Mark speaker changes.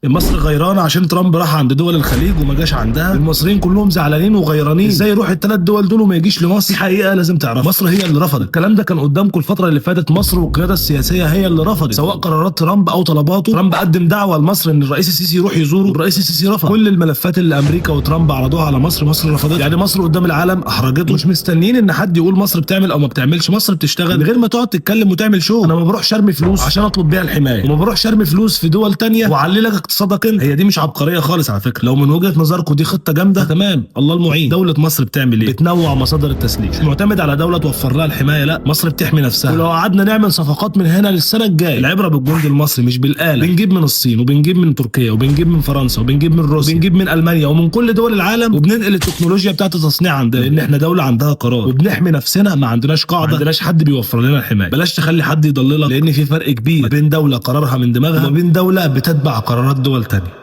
Speaker 1: مصر غيرانه عشان ترامب راح عند دول الخليج وما جاش عندها. المصريين كلهم زعلانين وغيرانين، ازاي يروح الثلاث دول دول وما يجيش لمصر؟ حقيقة لازم تعرف، مصر هي اللي رفضت. الكلام ده كان قدامكم الفترة اللي فاتت، مصر والقيادة السياسية هي اللي رفضت، سواء قرارات ترامب او طلباته. ترامب قدم دعوه لمصر ان الرئيس السيسي يروح يزوره، الرئيس السيسي رفض. كل الملفات اللي امريكا وترامب عرضوها على مصر، مصر رفضتها. يعني مصر قدام العالم احرجته. مش مستنيين ان حد يقول مصر بتعمل او ما بتعملش، مصر بتشتغل من غير ما تقعد تتكلم وتعمل show. انا ما بروحش ارمي فلوس عشان اطلب بيها الحماية، وما بروحش ارمي فلوس في دول تانية واعلي لك اقتصادك انت. هي دي مش عبقرية خالص على فكرة. لو من وجهه نظركم دي خطه جامدة، تمام، الله المعين. دولة مصر بتعمل ايه؟ بتنوع مصادر التسليح، مش معتمد على دولة توفر لها الحماية، لا، مصر بتحمي نفسها. ولو قعدنا نعمل صفقات من هنا للسنة الجاية، العبرة بالجندي المصري مش بالاله. بنجيب من الصين وبنجيب من تركيا وبنجيب من فرنسا وبنجيب من روسيا وبنجيب من المانيا ومن كل دول العالم، وبننقل التكنولوجيا بتاعت التصنيع عندنا، لان احنا دولة عندها قرار وبنحمي نفسنا. ما عندناش قاعدة، ما عندناش حد بيوفر لنا الحماية. بلاش تخلي حد يضللك، لان في فرق كبير ما بين دولة قرارها من دماغها وما بين دولة بتتبع قرارات دول تانية.